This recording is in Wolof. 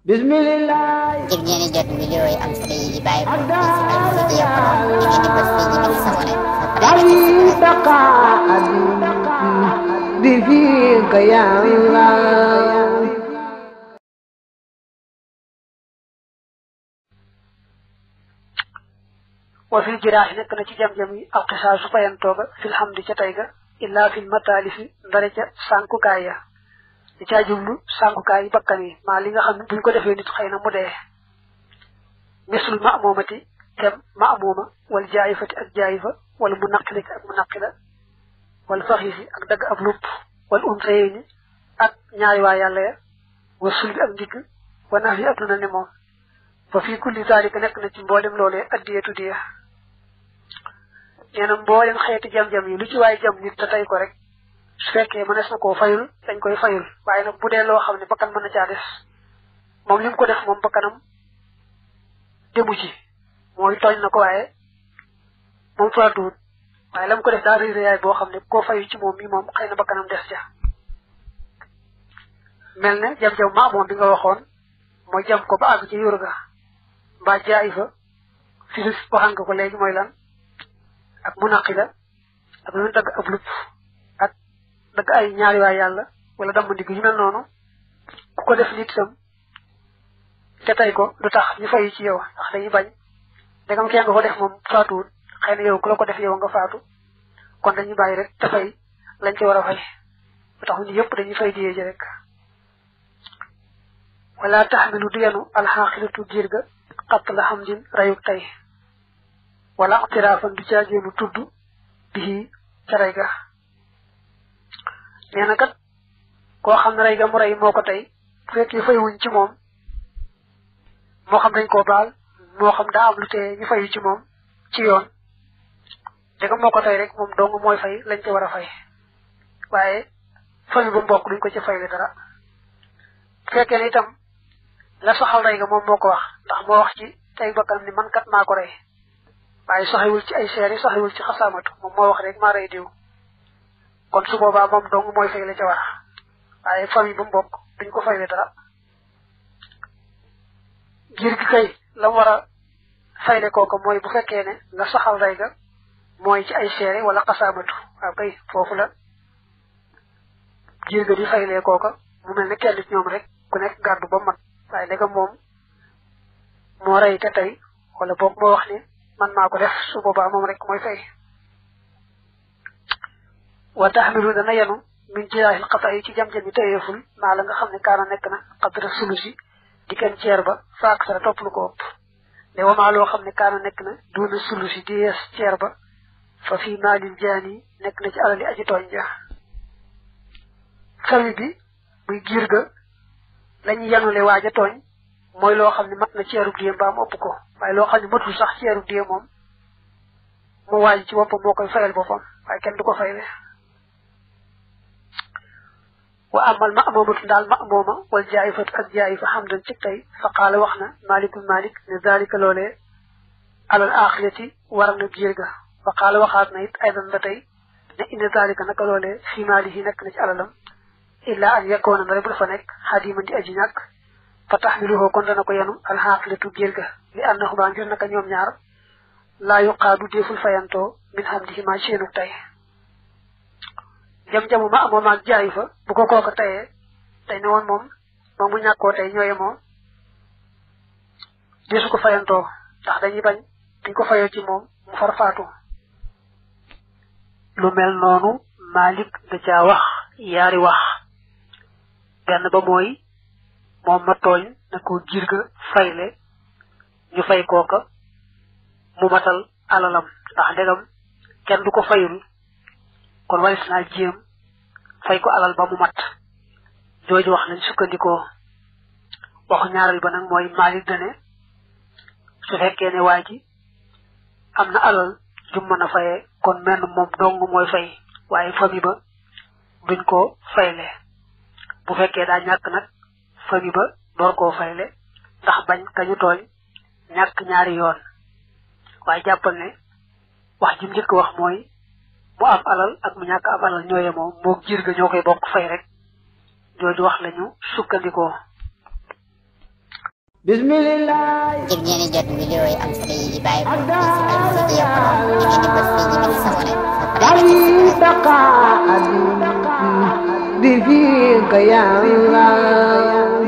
Bismillah. ngir ngeen di jot vidéo yi am solo yi bàyyi ko ci Al Mouridiyyah Pro da ngeen di bës fii ñu bind s'abonner ba pare بفيك يا الله وفي الجراح nekk na ci jam-jam yi alqisaasu fayantooga fil hamdi ca tey ga illa fil matalifi ndare ca sànkukaay ya di caa jublu sànkukaay yi bakkan yi maa li nga xam ne buñ ko defee nit xëy na mu dee mislul ma'mumati kem ma'muma wal jaayifati ak jaayifa wala mu naqilati ak mu naqila wal faxiisi ak dagg ab lupp wal unsayni ak ñaari waa yàlla ya wa sulbi ak ndigg wa nax yi ak lu na ne moom fa fii kulli zalika nekk na ci mboolem loolee addiyatu diya nee na mboolem xeeti jam-jam yi lu ci waay jam nit te tey ko rek su fekkee mënees na koo fayul dañ koy fayul waaye nag bu dee loo xam ne bakkan mën na caa des moom li mu ko def moom bakkanam demu ci mooy tooñ na ko waaye moom faatuwut waaye la mu ko def daa rëy rëyaay boo xam ne koo fayu ci moom mi moom xëy na bakkanam des ca mel ne jam-jam ma moom bi nga waxoon mooy jam ko ba àgg ci yóor ga mbaa jaay fa filis waxaan nga ko léegi mooy lan ak mu naqi la ak lu dagg ab lupp ak dagg ay ñaari waay yàlla wala damm ndigg yu mel noonu ku ko def nit sam te tey ko du tax ñu fayu ci yow ndax dañuy bañ dagam kee nga ko def moom faatuwut xëy na yow ku la ko def yow nga faatu kon dañuy bàyyi rek te fay lañ ci war a fay ba tax ñu yëpp dañuy fay diyee ji rek wala taxmilu du yenu alxaqilatu giir ga xatt la xam din rayuk tey wala ictiraafan du caageenu tudd bii ca rey ga nee na kat koo xam ne rey ga mu rey moo ko tey bu fekkee fayuwuñ ci moom moo xam dañ koo baal moo xam daa am lu tee ñu fayu ci moom ci yoon dégg moo ko tey rek moom dong mooy fay lañ ci war a fay waaye fayu ba mbokk duñ ko ci fay le dara bu fekkee ne itam la soxal rey ga moom moo ko wax ndax moo wax ci tey bakkanam ni man kat maa ko rey waaye soxewul ci ay seer yi soxewul ci xasaamatu moom moo wax rek maa rey diw kon su boobaa moom dong mooy fay la ca war waaye famille ba mbokk duñ ko fay le dara giir gi kay la mu war a fayle kooka mooy bu fekkee ne la soxal rey ga mooy ci ay seere wala xasaamatu waaw kay foofu la giir ga di faylee kooka mu mel ne kenn ci ñoom rek ku nekk gàddu ba mat waaye léegi moom moo rey te tey wala boog moo wax ne man maa ko def su boobaa moom rek mooy fay wa taxmilu dana yenu min jiraahil xata yi ci jam-jam yi tëyeeful maa la nga xam ne kaana nekk na xadra sulusi di kenn ceer ba faak sara topp lu ko ëpp ne wamaa loo xam ne kaana nekk na duuna sulusi di yees ceer ba fa fii maalil jaani nekk na ci alali aji tooñ ja famille bi muy giir ga lañu yanule waaj a tooñ mooy loo xam ne mat na ceerub diye mbaa mu ëpp ko waaye loo xam ne matul sax ceerub diye moom mu waaj ci boppam moo koy fayal boppam waaye kenn du ko fayle wa amal ma'mumatu daal ma'muma wal jaayifatu ak jaayifa hamdan ci tey fa qaala wax na malikul malik ne zalika loolee alal axirati war na giir ga fa qaala waxaat na it aydan ba tey ne inna zalika naka loolee fi maalihi nekk na ci alalam illa an yakoona na rek bu dafa nekk xadiman di aji ñàkk fa taxmiluhu kon dana ko yenu alxaqilatu giir ga li annahuma ngir naka ñoom ñaar laa yuqaadu deful fayantoo min hamdihima seenu tey jam-jamu ma amoon ak jaay fa bu ko kooka tayee tey ne woon moom mu ñàkkoo tey ñooye moom desu ko fayantoo ndax dañuy bañ dañ ko fayoo ci moom mu far faatu lu mel noonu Malik da caa wax yaari wax benn ba mooy moom ma tooñ na ko giir ga fayle ñu fay kooka mu matal alalam ndax ndegam kenn du ko fayul kon walis naa jéem fay ko alal ba mu mat jooju wax lañ sukkandikoo waxu ñaareel ba nag mooy Maalik dane su fekkee ne waa ji am na alal jum mën a fayee kon menn moom dong mooy fay waaye famille ba duñ ko fayle bu fekkee daa ñàkk nag famille ba door koo fayle ndax bañ kañu tooñ ñàkk ñaari yoon waaye jàppal ne wax ji mu njëkk wax mooy mu am alal ak mu ñàkk am alal ñooye moom moo giir ga ñoo koy bokk fay rek jooju wax lañu sukkandikoo bismillah ngir ngeen di jot vidéo yi am solo yi bàyyi ko ci Alfayda Pro da ngeen di bës fii ñu bind s'abonner bi fiika ya Allah